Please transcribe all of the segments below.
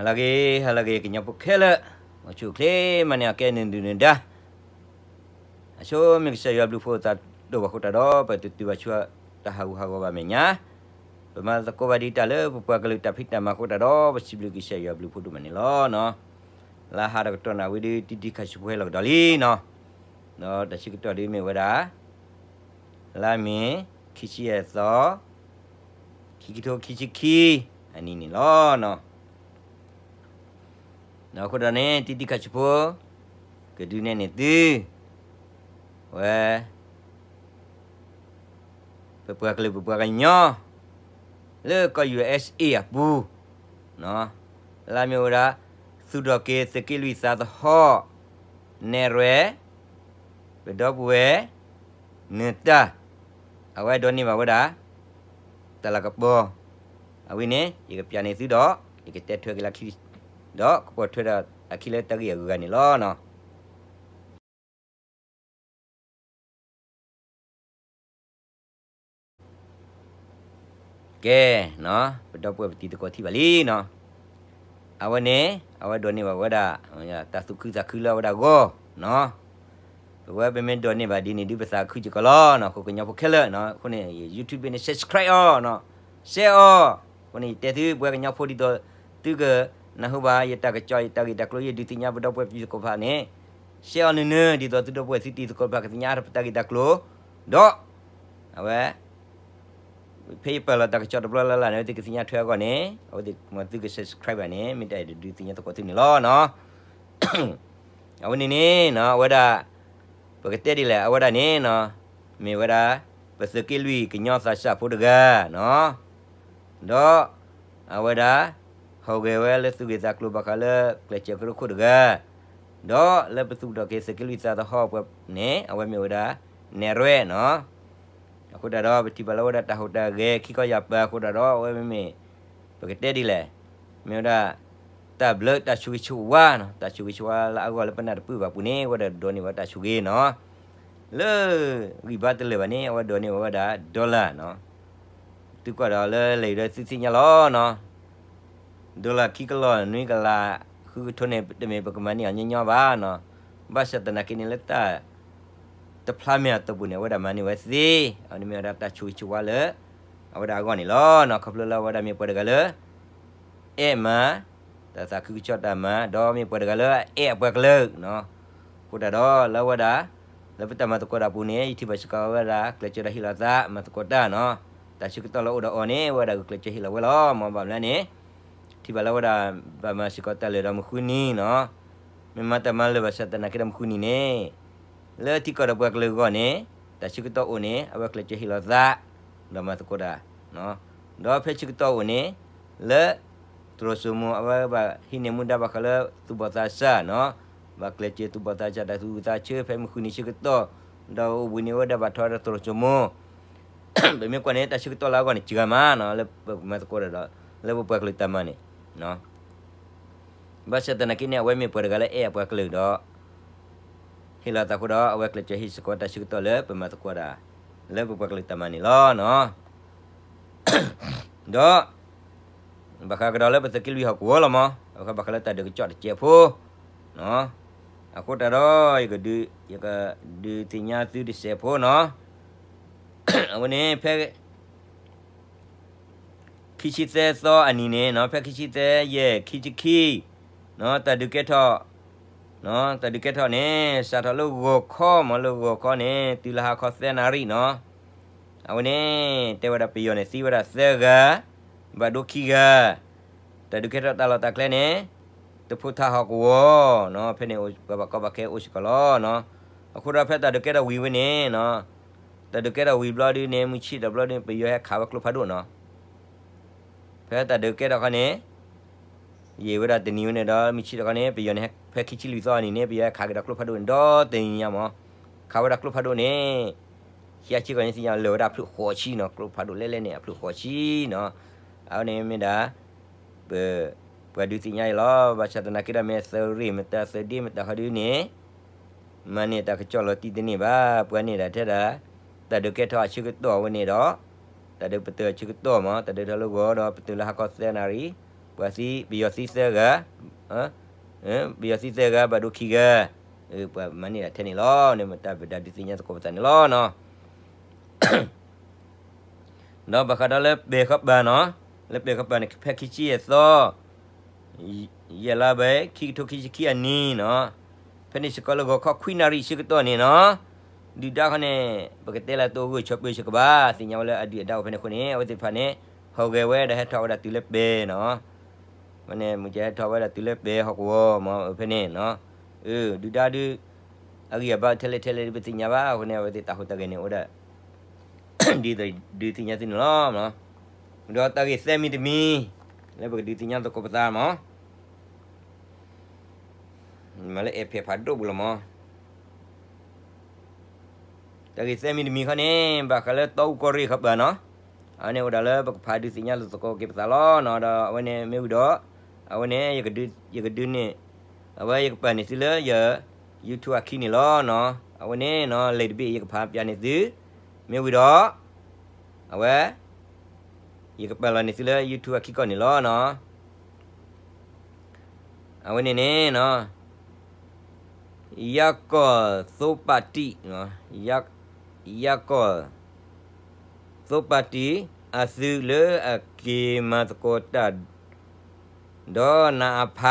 ဟါလၢအဂ့ၤ ဟါလၢအဂ့ၤ ကညီဖိခဲလၢာ်, အိၣ်ဆူၣ်အိၣ်ချ့ မၤန့ၢ်အကဲနဒုၣ်နဒါ, အဆိမ့ၢ်ကစၢ်ယွၤဘျုးဖိသးဒိၣ်ဘၣ်အဃိတၢ်ဒီး ပတတုၤဘၣ်ဆူတၢ်ဟးဂူာ်ဟးဂီၤဘၣ်မဲာ်ညါ, ပမၤသကိးဘၣ်ဒံးတၢ်လၢပပှၤကလုာ်တၢ်ဖံးတၢ်မၤအဃိတၢ်ဒီး ပစံးဘျုးကစၢ်ယွၤဘျုးဖိဒိၣ်မးန့ၣ်လီၤ. လၢဟါတကတီၢ်နၣ်ရံၣ်ဝံၤဒီး တံတံခါဆူဖိဟဲလီၤကဒီးလံနီၤ, ဒီးတၢ်ဆၢကတီၢ်ဒ်မ့ၢ်ဝဲဒၣ် လါမ့ၤ ခံဆံယဲၢ်သီ ခံကထိခံဆံခံ အနံၤန့ၣ်လီၤ. အဃိဒီးန့ၣ် တံတံခါဆူဖိ ကဒုးနဲၣ်န့ၢ်သု ဝဲ ပပှၤကလုာ်ပပှၤကညီ လၢကီၢ် ယူႇအၢၣ်စ့ၣ် အပူၤ, လၢမ့ၢ်ဝဲဒၣ် သူၣ်ထီၣ်က့ၤသုးက့လွံၢ်သးသဟီၣ် နဲၣ်ရွဲၣ် ပဒီပုၢ်ဝဲၢ် နၢၤတၢ် အဝဲဒိးန့ၢ်ဘၣ်ဝဲဒၣ် တၢ်လၤကပီၤ အဝဲန့ၣ် ယကပျးန့ၢ်သုဒီး ယကတဲထွဲက့ၤလၢခံ ဒီးကပိာ်ထွဲဒီးအခံလၢတၢ်ဂ့ၢ်အဂုၤအဂၤန့ၣ်လီၤ. ကဲ, ပဒီပုၢ်ဝဲၢ်ပတံၤသကိးထံၣ်ဘၣ်လံနီၤ, အဝဲန့ၣ် အဝဲဒိးန့ၢ်ဘၣ်ဝဲဒၣ် တၢ်သူၣ်ခုသးခုလၢအဝဲဒၣ်အဂီၢ်နီၤ, ပဝဲပမ့ၢ်ဒိးန့ၢ်ဘၣ်ဒ်န့ၣ်ဒုးပသးခုစ့ၢ်ကီးလီၤနီၤ, အဃိကညီဖိခဲလၢာ်နီၤ, အဃိန့ၣ် YouTube န့ၣ် subscribe အီၤနီၤ, share အီၤ, အဃိန့ၣ် ယတဲသုပဝဲကညီဖိဒ်သိး သုကနၢ်ဟူဘၣ်ယတၢ်ကစီၣ် ယတၢ်ဂ့ၢ်တၢ်ကျိၤ ယဒုးသ့ၣ်ညါပဒီပုၢ်ဝဲၢ်ပတံၤသကိးတဖၣ်န့ၣ် share အီၤနုၤနုၤ ဒ်သိးသုဒီပုၢ်ဝဲၢ်သုတံၤသကိးတဖၣ်ကသ့ၣ်ညါပတၢ်ဂ့ၢ်တၢ်ကျိၤ, ဒီး အဝဲ ဖဲယပာ်လီၤတၢ်ကစီၣ်တဘျီလၢ်လၢ်န့ၣ် အဝဲသ့ၣ်ကသ့ၣ်ညါထွဲအဂီၢ်န့ၣ် အဝဲသ့ၣ်မ့ၢ်သုက subscribe ဘၣ်န့ၣ် မ့ၢ်တၢ်အံၤဒုးသ့ၣ်ညါသကိးသုန့ၣ်လီၤနီၤ. အဝဲန့ၣ်န့ၣ် အဝဲဒၣ် ပကတဲဒ်လဲၣ် အဝဲဒၣ်န့ၣ်နီၤ, မ့ၢ်ဝဲဒၣ် ပသုးက့လွံၢ်ကညီသးစၢ်ဖိတဂၤနီၤ, ဒီး အဝဲဒၣ် ဟူးဂဲၤဝဲလၢသူၣ်ဂ့ၢ်သးကျိၤဘၣ်ဃးလၢကျဲးစၢးကရူၢ်ခိၣ်တဂၤ, ဒီးလၢပသူၣ်ထီၣ်က့ၤသုးက့လွံၢ်သးသဟီၣ်ပှၤန့ၣ် အဝဲမ့ၢ်ဝဲဒၣ် နဲၣ်ရွဲၣ်နီၤ. အဃိတၢ်ဒီးပထံၣ်ဘၣ်လၢဝဲဒၣ်တၢ်ဟူးတၢ်ဂဲၤခံခီယၢ်ပၤအဃိတၢ်ဒီး အဝဲမ့မ့ၢ် ပကတဲဒ်လဲၣ်, မ့ၢ်ဝဲဒၣ် တၢ်ဘျၢတၢ်ဆိၣ်ဂ့ၤဆိၣ်ဝါနီၤ, တၢ်ဆိၣ်ဂ့ၤဆိၣ်ဝါလၢအဂီၢ်လၢပနၢ်တပၢၢ်ဘၣ်ပူၤန့ၣ် အဝဲဒၣ်ဒိးန့ၢ်ဝဲတၢ်ဆိၣ်ဂ့ၤနီၤ, လၢဂံၢ်ဘါတလၢာ်ဘၣ်န့ၣ် အဝဲဒိးန့ၢ်ဝဲဝဲဒၣ် dollar နီၤ. သုကွၢ်ဒီးလၢလဲၤဒီးသုသ့ၣ်ညါလီၤနီၤ, dollar ခံကလီၢ်နွံကလး ဃုကထိန့ၣ် တမ့ၢ်ပကမၤန့ၢ်အီၤညီညီဘၣ်နီၤ, ဘၣ်ဆၣ်သနာ်က့န့ၣ်လၢတၢ် တဖျါမဲာ်အတီၢ်ပူၤန့ၣ် အဝဲဒၣ်မၤန့ၢ်ဝဲသ့, အဝဲန့ၣ်မ့ၢ်ဝဲဒၣ်တၢ်ဆိၣ်ဂ့ၤဆိၣ်ဝါလၢ အဝဲဒၣ်အဂီၢ်န့ၣ်လီၤနီၤ. ခီဖျိလၢအဝဲဒၣ်မ့ၢ်ပှၤတဂၤလၢ အဲၣ်မၤ တၢ်သးခုကစီၣ်တၢ်မၤ ဒီးမ့ၢ်ပှၤတဂၤလၢအအဲၣ်အပှၤကလုာ်နီၤ, အဃိတၢ်ဒီးလၢအဝဲဒၣ် လၢပတၢ်မၤသကိးတၢ်ပူၤန့ၣ် ယထံၣ်ဘၣ်စ့ၢ်ကီးဝဲဒၣ် ကျဲးစၢးဒီးဟ့ၣ်လီၤသး မၤသကိးတၢ်နီၤ, တၢ်ဆၢကတီၢ်လၢအိၣ်ဒီးအီၤန့ၣ် အဝဲဒၣ်ဂုာ်ကျဲးစၢးဟ့ၣ်လီၤဝဲလီၤ. မ်ဘၣ်မနုၤန့ၣ် ထံၣ်ဘၣ်လၢဝဲဒၣ် ဘၣ်မၤစ့ၢ်ကီးတၢ်လၢာ်ဒီးမုၢ်ဃုနံၤနီၤ, မ့ၢ်မၤတၢ်မၤလၢာ်ဘၣ်ဆၣ်သနာ်က့ဒီးမုၢ်ဃုနံၤန့ၣ် လၢထံကီၢ်ဒီးပှၤကလုာ်အဂီၢ်န့ၣ် တၢ်ဆၢကတီၢ်အိၣ်န့ၣ် အဝဲကျဲးစၢးဟ့ၣ်လီၤသး ဒီးမၤသကိးတၢ်, ဒီးဖဲဆၢကတီၢ်အိၣ်န့ၣ် လၢ သရိာ်စိမိၤ အဝဲဘၣ်ဟံးန့ၢ်မူဒါဘၣ်ဃးလၢသူၣ်ဘီၣ်သးစၢ်နီၤ, ဘၣ်ကျဲးစၢးသူၣ်ဘီၣ်သးစၢ်တၢ်သူၣ်ဝံၣ်သးဆၢ ဖဲမုၢ်ဃုနံၤဆၢကတီၢ် ဒီးအိၣ်ဘှံးန့ၢ်ဝဲဒၣ်ဘၣ်ထီဒီးသရိာ်စိမိၤ ပမ့ၢ်ကွၢ်န့ၣ် တၢ်ဆၢကတီၢ်လၢအဂီၢ်န့ၣ် စှၤမးနီၤ လၢပမၤသကိးတၢ်ဒီး လၢပပှၤကလုာ်တၢ်မၤန့ၣ် ဘၣ်ဆၣ်သနာ်က့န့ၣ် အဝဲမ့ၢ်ပှၤတဂၤလၢအဲၣ်အပှၤကလုာ်ဒီး ဟ့ၣ်လီၤသးအဃိဒီး အဝဲကျဲးစၢးဟ့ၣ်စ့ၢ်ကီးတၢ်ဆၢကတီၢ်လၢပမၤသကိးတၢ် လၢပပှၤကလုာ်တၢ်မၤန့ၣ်လီၤ. ဒီး ဘၣ်ဃးကဒီးလၢပသုးက့လွံၢ်ဟီၣ်ကဝီၤလီၤမး, ဘၣ်ဃးလၢတၢ်ဒုးကစီၣ်တစဲးဖိ အဃိတၢ်ဒီး ယကဒုး ယကဒုးသ့ၣ်ညါသုတစဲးဖိနီၤ, အဝဲန့ၣ်ဖဲ ခံဆံသၢသီအနံၤန့ၣ်နီၤ, ဖဲခံဆံသၢယဲၢ် ခံဆံခံ တၢ်ဒုးကဲထီၣ် တၢ်ဒုးကဲထီၣ်န့ၣ် စးထီၣ်လၢဂီၤခီမး, လၢဂီၤခီန့ၣ် တုၤလၢဟါခီသၢနၣ်ရံၣ်နီၤ, အဝဲန့ၣ် တဲဝဲဒၣ်ပယီၤန့ၣ် သံဝဲဒၣ်သၢဂၤ, ဘၣ်ဒိခံဂၤ, တၢ်ဒုးကဲထီၣ်တၢ်လီၢ်တၢ်ကျဲန့ၣ် တဖိထၣ်ဟီၣ်ကဝီၤနီၤ, ဖဲန့ၣ် ပှၤဘၣ်ကီဘၣ်ခဲအိၣ်စ့ၢ်ကီးလီၤနီၤ, အဃိဒီးဖဲတၢ်ဒုးကဲထီၣ်ဝံၤဝဲန့ၣ်နီၤ, တၢ်ဒုးကဲထီၣ်ဝံၤဘျီဒုန့ၣ် မုၢ်ဆ့ၣ်ဒီးဘျီဒုန့ၣ် ပယီၤဟဲခးဝဲကျိဖးဒိၣ်နီၤ, ဖဲတၢ်ဒုးကဲထီၣ်ခီန့ၣ် ယံာ်ဝဲဒၣ်တနံၤဝဲန့ၣ်ဒီး မုၢ်ဆ့ၣ်ဒီးခီန့ၣ် ပယီၤန့ၣ် ဖဲခံဆံလွံၢ်သီအနံၤန့ၣ် ပယီၤဟဲခးက့ၤဒီးကျိဖးဒိၣ်န့ၣ် ဒီတနံၤညါမး, ခးဝဲဒၣ်ကျိဖးဒိၣ်န့ၣ် ဟံၣ်ဆံကီၢ်န့ၣ်သ့ၣ်ညါလၢာ်ဝဲဒၣ်ဖျၢၣ်ဃိးဆံနီၤ, ကျိဖးဒိၣ်လဲၣ်လဲၣ်န့ၣ် အဖျၢၣ်ဃိးဆံနီၤ, အဝဲန့ၣ်မ့ၢ်ဒၣ် ပ ပှၤဒုးသ့ၣ်ညါအံၤလီၤ, ဘၣ်ဆၣ်သနာ်က့ဒီးမ့ၢ်သုးရ့ၣ်မတၤ သုးဒ့မတၤဃီဒုန့ၣ် မၤန့ၢ်တၢ်ကစီၣ်လီၤတံၢ်တန့ၢ်ဘၣ်, ပှၤန့ၢ်ဒၣ်ထဲဒၣ် တၢ်ဒုးကဲထီၣ်အဆၢကတီၢ်ဝဲန့ၣ်ဒီး တၢ်ဒုးပတုာ်အဆၢကတီၢ်မး, တၢ်ဒုးထီၣ်လၢဂီၤဒီးပတုာ်လၢဟါခီသၢနၣ်ရံၣ်, ပှၤသံ ပယီၤသံသၢဂၤ, ပယီၤသံသၢဂၤ ဘၣ်ဒိခံဂၤ, ပှၤမၤန့ၢ်ဒၣ်ထဲန့ၣ်လီၤ. န့ၣ်မ့ၢ်တၢ်ပဒုးသ့ၣ်ညါသကိးပသးန့ၣ်လီၤနီၤ. ဒီးဘၣ်ဃးဒီးလၢပဲာ်ဃီပၤနီၤ, လၢပဲာ်ဃီပၤန့ၣ် ဖဲခံဆံယဲၢ်သီ ယဲၢ်လါဘဲ ခံကထိခံဆံခံအနံၤနီၤ, ဖဲန့ၣ်စ့ၢ်ကီးလၢဂီၤခီခွံနၣ်ရံၣ်ဆၢကတီၢ်န့ၣ်နီၤ, ဒုၣ်ဒါခီန့ၣ် ပကတဲလၢတအိၣ်ဂၢၢ်ဆိးပၢၤစ့ၢ်ကီးဘၣ်, သ့ၣ်ညါဝဲလၢအဒုၣ်အဒါအိၣ်ဖဲန့ၣ်အဃိန့ၣ် အဝဲသ့ၣ်တဖၣ်န့ၣ် ဟီၣ်ဂဲၤဝဲဒီးဟဲထီၣ်ဝဲဒၣ်တုၤလၢပဲာ်နီၤ, မ့ၢ်န့ၣ် မုၢ်ကဟဲထီၣ်ဝဲဒၣ်တုၤလၢပဲာ်ဟီၣ်ကဝီၤမ့ၢ်ဖဲန့ၣ်နီၤ, ဒုၣ်ဒါဒုး အဂံၢ်အဘါထဲလဲၣ်ထဲလဲၣ်ဒုးပသ့ၣ်ညါဘၣ်, အဃိန့ၣ် အဝဲသ့ၣ်တၢ်ဟူးတၢ်ဂဲၤန့ၣ်အိၣ်ဒၣ် ဒ်သိးဒုးသ့ၣ်ညါသုန့ၣ်လီၤ. ဒီးတၢ်ဂ့ၢ်သၢမံၤတမံၤ လၢပကဒုးသ့ၣ်ညါသကိးပသးမး, မ့ၢ်လၢအဲၣ်ဖဲးဖးဒိၣ်ပူၤလီၤမး, တၢ်ဂ့ၢ်သၢမံၤတမံၤခီန့ၣ် ဘၣ်ဃးလၢတီအူကီၢ်ရ့ၣ်ခီပၤနီၤ, အဝဲန့ၣ်အိၣ်ဒၣ်လၢပကဖးဒုးသ့ၣ်ညါသကိးက့ၤပသးလီၤနီၤ, ဒီးအဝဲန့ၣ်မ့ၢ်ဝံၤဒီး အဝဲန့ၣ် ယကဒုးန့ၣ် အဝဲယကပာ်န့ၢ်သုလၢယ YouTube အခံန့ၣ်လီၤနီၤ, အဝဲန့ၣ်နီၤ လံာ်တဘ့ၣ်ယကဖးပၠးန့ၢ်သု, မ့ၢ်ဝံၤဒီး အဝဲ ယကပာ်လီၤန့ၢ်သုလၢ YouTube အခံကီၢ်န့ၣ်လီၤနီၤ, အဝဲန့ၣ်န့ၣ်နီၤ ယၤကိာ်သိပာ်တံၢ်, ယၤကိာ်သိပာ်တံၢ် အသုးလၢအက့ၤမၤသကိးတၢ် ဒီးနအဖ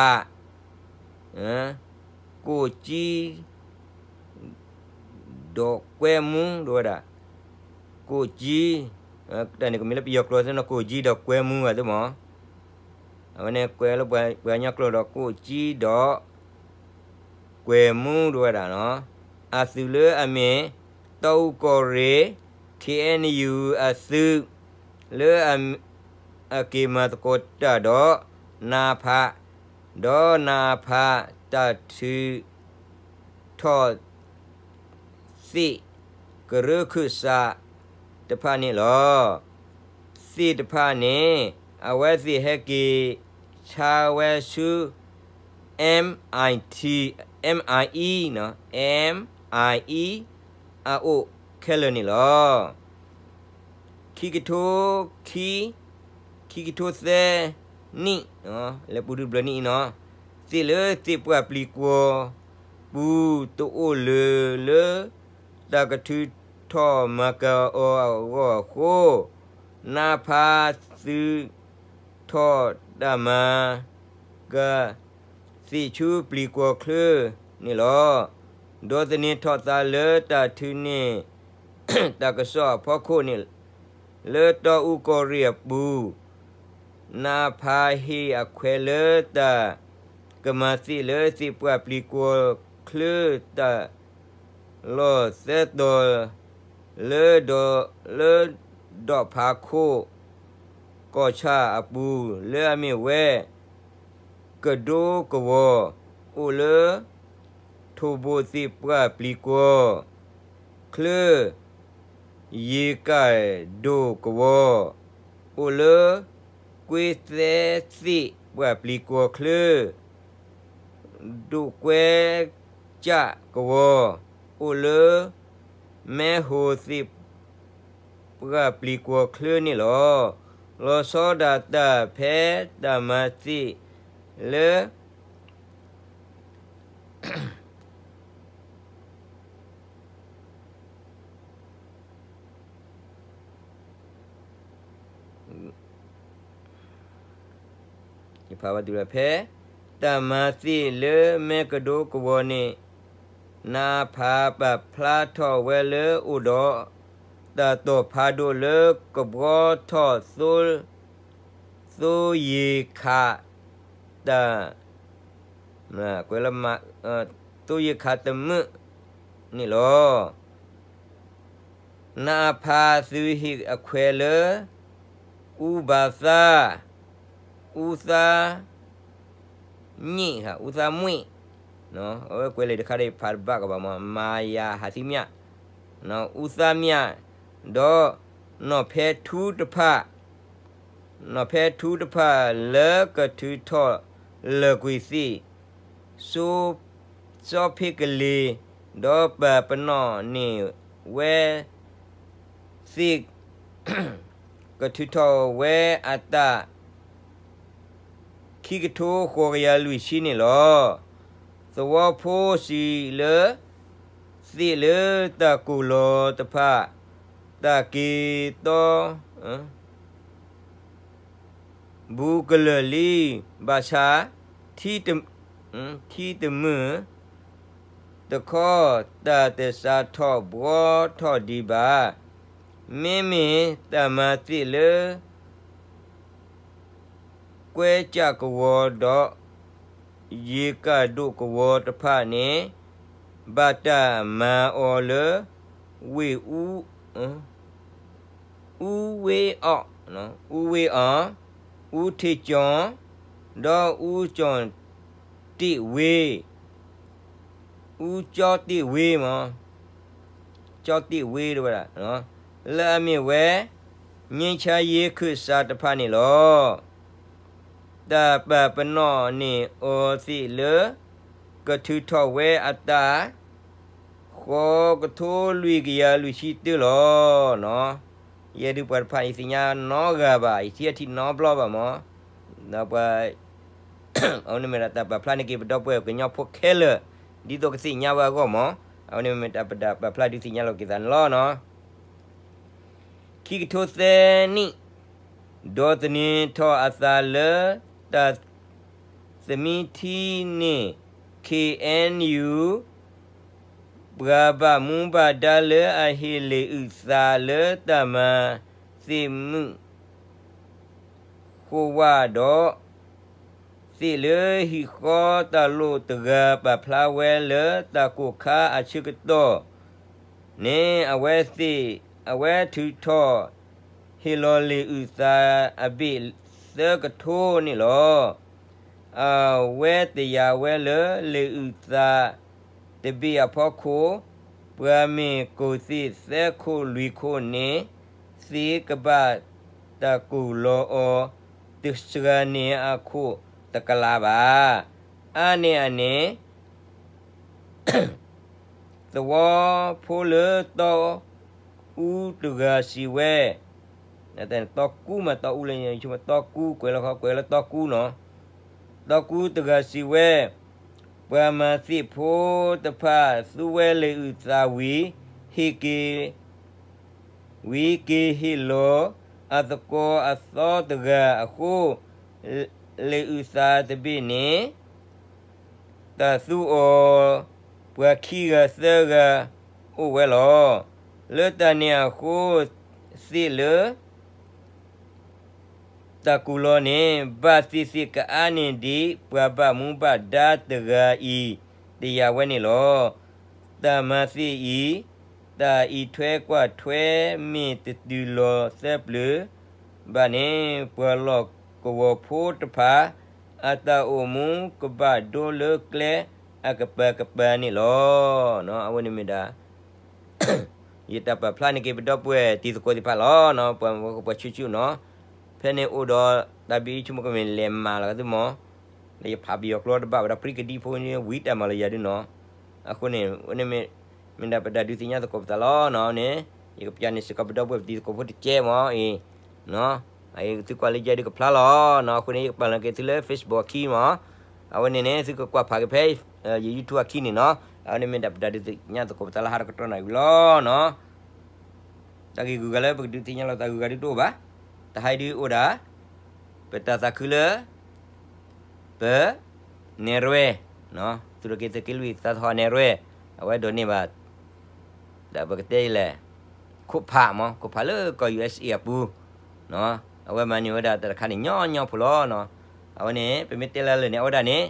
ကိၣ်ကၠံ ဒီးကွဲမူ ဒ်ဝဲဒၣ် ကိၣ်ကၠံ, တၢ်န့ၣ်ကမ့ၢ်လၢပယီၤကျိာ်သ့ၣ်နီၤ ကိၣ်ကၠံဒီးကွဲမူဂၤသ့ၣ်မး, အဝဲန့ၣ်ကွဲးလၢပှၤကညီကျိာ်ဒီး ကိၣ်ကၠံဒီး ကွဲမူ ဒ်ဝဲဒၣ်နီၤ, အသုးလၢအမ့ၢ် တီအူကီၢ်ရ့ၣ် KNU အသုး လၢ အက့ၤမၤသကိးတၢ်ဒီး နအဖ ဒီးနအဖ တၢ်ထုးထီၣ် သ့ၣ်ကရၢခိၣ်စးတဖၣ်န့ၣ်လီၤ. သ့ၣ်တဖၣ်န့ၣ် အဝဲသ့ၣ်ဟဲက့ၤဆါဝဲဆူ MIT, MIE, MIE အအိၣ်ခဲလၢာ်န့ၣ်လီၤ. ခံကထိခံ, ခံကထိသၢနံၣ်, လဲၤပူၤဒုးဘျၢနံၣ်အံၤနီၤ, သ့ၣ်လၢသ့ၣ်ပှၢ်ပျံၤကွီၤပူၤ တအိၣ်လၢၤလၢ တၢ်ကထုးထီၣ်မၤကၤအီၤအဂီၢ်အဃိ, နဖးသုးထီၣ်တၢ်မၤကၤ သ့ၣ်ဆူပျံၤကွီၤချၢန့ၣ်လီၤ. ဒီးသန့ၤထီၣ်သးလၢတၢ်ထုးန့ၢ် တၢ်ကစီၣ်အဖီခိၣ်န့ၣ် လၢတီအူကီၢ်ရ့ၣ်အပူၤ, နဖးဟ့ၣ်အခွဲးလၢတၢ်ကမၤသ့ၣ်လၢသ့ၣ်ပှၢ်ပျံၤကွီၤချၢတၢ် လီၢ်သၢတီၤ လၢဒီး လၢဒီးဖးခိၣ် ကီၢ်ဆၣ်အပူၤ လၢအမ့ၢ်ဝဲ ကဒိကဝီၤ အိၣ်လၢ ထိၣ်ဘိၣ်သ့ၣ်ပှၢ်ပျံၤကွီၤချၢ ယ့ၤကၣ်ဒိၣ်ကဝီၤ အိၣ်လၢ ကွ့သဲသ့ၣ်ပှၢ်ပျံၤကွီၤချၢ ဒိၣ်ကွဲကၠၣ်ကဝီၤ အိၣ်လၢ မဲဟိၣ်သ့ၣ်ပှၢ်ပျံၤကွီၤချၢန့ၣ်လီၤ. လီၤဆီဒၣ်တၢ်ဖဲတၢ်မၤသ့ၣ်လၢ ဖဲ တၢ်မၤသ့ၣ်လၢမဲကဒိကဝီၤန့ၣ် နဖးပာ်ဖျါထီၣ်ဝဲလၢအိၣ်ဒီး တၢ်တိာ်ဖးဒိၣ်လၢကဘှီထီၣ် သိယ့ၤခး တၢ် ကွဲးလၢ သိယ့ၤခးတမုာ်န့ၣ်လီၤ. နဖးသုးဟ့ၣ်အခွဲးလၢ အူဘၣ်သါ အူသါ ညံၣ် အူသါမွံၣ် အဝဲကွဲးလံာ်တခါဒီးဖးတဘၣ်ကဘၣ်မး မၤယၤဟးသံမျၢ် အူသါမျၢ် ဒီး နီၢ်ဖဲထူတဖၣ် နီၢ်ဖဲထူတဖၣ်လၢကထုးထီၣ်လၢာ်ကွံာ်သ့ၣ် စီၤဖ့ကလ့ၤ ဒီးပာ်ပနီၣ်န့ၢ်ဝဲသ့ၣ် ကထုးထီၣ်ဝဲအတၢ် ခံကထိဃိးကယၤလွံၢ်ဆံန့ၣ်လီၤ. သဝီဖိစံးလၢ သ့ၣ်လၢတၢ်ကိၢ်လီၤတဖၣ် တၢ်က့ၤသီ ဘူးကလၢာ်လံ, ဘၣ်ဆၣ် ထံတမုာ် တခီ တၢ်တစးထီၣ်ဘှီထီၣ်ဒံးဘၣ်. မ့မ့ၢ်တၢ်မၤသ့ၣ်လၢ ကွဲကၠၣ်ကဝီၤဒီး ယ့ၤကၣ်ဒိၣ်ကဝီၤတဖၣ်န့ၣ် ဘၣ်တၢ်မၤအီၤလၢ ဝ့ၢ်အူ အူဝ့အီၣ်, အူဝ့အီၣ်, အူထ့ကၠီၣ်, ဒီးအူကၠီၣ်တ့ၣ်ဝ့, အူကၠီတ့ၣ်ဝ့မး, ကၠီတ့ၣ်ဝ့တဝဲဒၣ်, လၢအမ့ၢ်ဝဲ ငြိမ်းချမ်းရေး ခၢၣ်စးတဖၣ်န့ၣ်လီၤ. တၢ်ပာ်ပနီၣ်န့ၢ်အီၤသ့ၣ်လၢ ကထုးထီၣ်ဝဲအတၢ် ဃိးကထိလွံၢ်ကယၤလွံၢ်ဆံတၢလီၤ. ယဲဒုးပှၤတဖၣ်အံၤသ့ၣ်ညါနီတဂၤဘၣ်, ယထံၣ်အထံၣ်နီတဘျီဘၣ်မး, ဒီးပှၤ အဝဲန့ၣ်မ့ၢ်ဒၣ်တၢ်ပာ်ဖျါန့ၢ်က့ၤပဒီပုၢ်ဝဲၢ်ကညီဖိခဲလၢာ် ဒ်သိးကသ့ၣ်ညါဝဲအဂီၢ်မး, အဝဲန့ၣ်မ့ၢ်တၢ်ပာ်ဖျါဒုးသ့ၣ်ညါလီၤက့ၤသးန့ၣ်လီၤ. ခံကထိသၢနံၣ်, ဒီးသန့ၤထီၣ်အသးလၢ တၢ်သမံထံန့ၣ် ခ့ၣ်အဲၣ်ယူၣ် ပှၤဘၣ်မူဘၣ်ဒါလၢအဟ့ၣ်လံာ်အုၣ်သးလၢတၢ်မၤသ့ၣ်မုၣ်ဃိဝၣ်ဒီး သ့ၣ်လၢဟံၣ်ဃီတၢ်လိၣ်တဂၤ ပာ်ဖျါဝဲလၢတၢ်ကိၢ်ခါအဆၢကတီၢ်န့ၣ် အဝဲသ့ၣ် အဝဲထုးထီၣ်ဟ့ၣ်လီၤလံာ်အုၣ်သးအဘ့ၣ်သၢကထိန့ၣ်လီၤ. အဝဲတယာ်ဝဲလၢလံာ်အုၣ်သးတဘ့ၣ်အဖီခိၣ်, ပှၤမ့ၢ်ကိၢ်သ့ၣ်သၢခိၣ်လွံၢ်ခိၣ်န့ၣ် သ့ကဘၣ်တၢ်ကိၢ်လီၤအီၤ တစှၤန့ၢ်အခိၣ်တကလးဘၣ်. အါန့ၢ်အန့ၣ် သဝီဖိလၢတီအူတဂၤစံးဝဲ, တီကူမး တီအူလၢ တီကူ ကွဲးလၢ ကွဲးလၢတီကူနီၤ, တီကူတဂၤစံးဝဲ, ပှၤမၤသ့ၣ်ဖိတဖၣ်သူဝဲလံာ်အုၣ်သးဝံၤ ဟ့ၣ်က့ၤ ဝံၤက့ၤဟ့ၣ်လီၤအသကိးအသီတဂၤအဃိ, လံာ်အုၣ်သးတဘ့ၣ်န့ၣ် တၢ်သူအီၤ ပှၤခံဂၤသၢဂၤအိၣ်ဝဲလီၤ. လၢတၢ်န့ၣ်အဃိ သ့ၣ်လၢ တၢ်ကူၣ်လီၤန့ၣ် ဘၣ်သ့ၣ်သ့ၣ်ကအါန့ၢ်ဒံး ပှၤဘၣ်မူဘၣ်ဒါတဂၤအံၤ တယာ်ဝဲန့ၣ်လီၤ. တၢ်မၤသ့ၣ်အံၤ တၢ်အံးထွဲကွၢ်ထွဲမ့ၢ်တတုၤလီၤသၢပျၢၤဘၣ်န့ၣ် ပှၤလီၢ်ကဝီၤဖိတဖၣ် အတၢ်အိၣ်မူကဘၣ်ဒိလၢကျဲအကပၤကပၤန့ၣ်လီၤ. အဝဲန့ၣ်မ့ၢ်ဒၣ် ယတၢ်ပာ်ဖျါန့ၢ်က့ၤပဒီပုၢ်ဝဲၢ်တံၤသကိးသ့ၣ်တဖၣ်လီၤ. ပှၤမၤကပှၤဆူၣ်ဆူၣ်နီၤ, ဖဲန့ၣ်အိၣ်ဒီးတၢ်ဘံၣ်ဆိကမိၣ် ကမ့ၢ်လဲၤမၤလီၤကသုမီၤ, ဒီးယဖးပယီၤကျိတဘၣ်ဝဲဒၣ် ပြံကဒံဖိန့ၣ် ဝံတၢ်မၤလီၤယၤဒုနီၤ. အဃိန့ၣ် ဝဲန့ၣ်မ့ၢ် မ့ၢ်ဒၣ်ပတၢ်ဒုးသ့ၣ်ညါသကိးပသးလီၤနီၤ. န့ၣ် ယကပျၢ်န့ၢ်စ့ၢ်ကီးပဒီပုၢ်ဝဲၢ်တံၤသကိးဖိတကဲမီၤအံၤ သုကွၢ်လၢယဲဒုးကဖျါလီၤနီၤ. အဃိန့ၣ် ယကပာ်လီၤက့ၤသုလၢ Facebook အခံမီၤ, အဝဲန့ၣ်န့ၣ် သုကကွၢ်ဖးက့ၤဖဲ ယ YouTube အခံန့ၣ်နီၤ. အဝဲန့ၣ်မ့ၢ်ဒၣ်ပတၢ်ဒုးသ့ၣ်ညါသကိးပသးလၢဟါတကတီၢ်နၣ်ရံၣ်လီၤနီၤ. တၢ်ဂ့ၢ်ဂုၤဂၤလၢပကဒုးသ့ၣ်ညါလီၤသးဂုၤဂၤဒုးတအိၣ်ဘၣ်. တဟါအံၤဒုးအိၣ်ဒၣ် ပတၢ်သးခုလၢ ပ နဲၣ်ရွဲၣ်, သုးရ့ၣ်က့ၤသုးက့လွံၢ်သးသဟီၣ်နဲၣ်ရွဲၣ်, အဝဲဒိးန့ၢ်ဘၣ် ဒီးပကတဲလဲၣ်, ခိၣ်ဖးမီၤ, ခိၣ်ဖးလၢကီၢ် ယူႇအၢၣ်စ့ၣ်အပူၤ, အဝဲမၤန့ၢ်ဝဲဒၣ်တၢ်တခါန့ၣ်ညီညီဖိလီၤ. အဝဲန့ၣ် ပမ့ၢ်တဲလၢလၢာ်န့ၣ် အဝဲဒၣ်န့ၣ်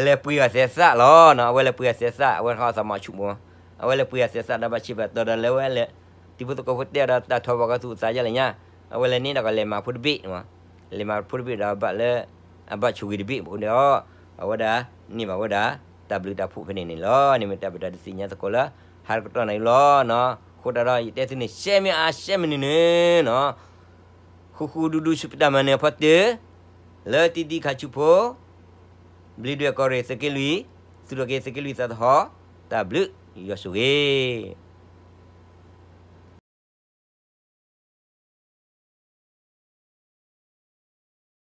လဲၤပှ့ၤအသဲးသးလီၤ. အဝဲလဲၤပှ့ၤအသဲးသး အဝဲတခီအသးမၤဆူၣ်မီၤ, အဝဲလဲၤပှ့ၤအသဲးသးဒီးဘၣ်ဆ့ဘၣ်တီၤဒီးလဲၤဝဲလဲၤ တံၤဖိသကိးဖိတဲဒီးတၢ်ထီၣ်ဘၣ်ကီသူၣ်အသးယါလဲၣ်ညါ, အဝဲလဲၤန့ၣ်ဒီးကလဲၤမၤဖိတဘ့ၣ် လဲၤမၤဖိတဘ့ၣ်ဒီးဘၣ်လၢ အဘၣ်ဆိၣ်ဂ့ၤတဘ့ၣ်အဃိန့ၣ်ဒီး အဝဲဒၣ်န့ၢ်ဘၣ်ဝဲဒၣ် တၢ်ဘျုးတၢ်ဖှိၣ်ဖဲန့ၣ်န့ၣ်လီၤ. န့ၣ်မ့ၢ်တၢ်ပတၢ်ဒုးသ့ၣ်ညါသကိးလၢ ဟါတကတီၢ်နၣ်ရံၣ်လီၤ. အဃိသတးဒီး ယတဲသုန့ၣ် ရှဲမ့ၢ်အါရှဲမ့ၢ်နုၤနုၤနီၤ, ဃူဃူဒူဒူဆူပတၢ်မၤနၢၤအဖီတၢၢ် လၢတံၤတံၤခါဆူဖိ ဘျံးဒွဲၣ်ကီၢ်ရ့ၣ်သုးက့လွံၢ်, သုးရ့ၣ်က့ၤသုးက့လွံၢ်သးသဟီၣ်, တၢ်ဘျုးယွၤဆိၣ်ဂ့ၤ